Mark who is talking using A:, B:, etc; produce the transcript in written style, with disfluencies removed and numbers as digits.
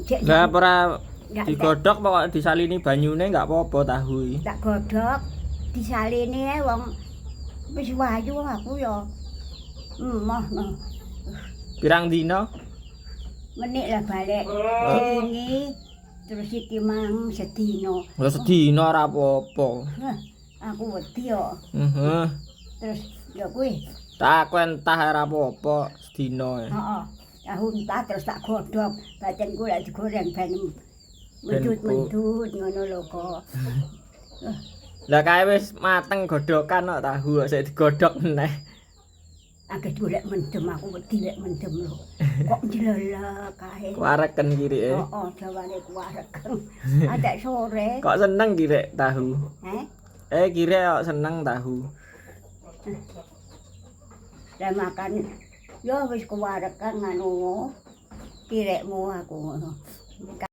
A: Jek
B: Lah ora
A: nggak
B: digodhog, pokok disalini banyune enggak apa-apa tahu iki.
A: Tak godhog disalini ae, wong wis wayu aku ya. Emoh no.
B: Pirang dina?
A: Menik lah balik. Wingi terus iki mang sedina.
B: Lah sedina ora apa-apa.
A: Hah, aku wedi yo.
B: Heeh.
A: Terus ya kuwi,
B: Tak aku entah ora apa-apa sedina.
A: Heeh. Tahu entah terus tak godhog. Batinku lek digoreng ben mendut-mendut ngono lho kok.
B: Lah kae wis mateng godhokan kok tahu kok sik digodhog meneh.
A: Akeh golek mendem, aku wedi lek mendem lho. Kok njlelek kae.
B: Kuwareken kirike.
A: Heeh, jawane kuwareken. Adek sore.
B: Kok seneng kirek tahu?
A: Heh.
B: Eh, kirek kok seneng tahu.
A: Lah makan ya wis kuwareken nganu kirekmu aku ngono.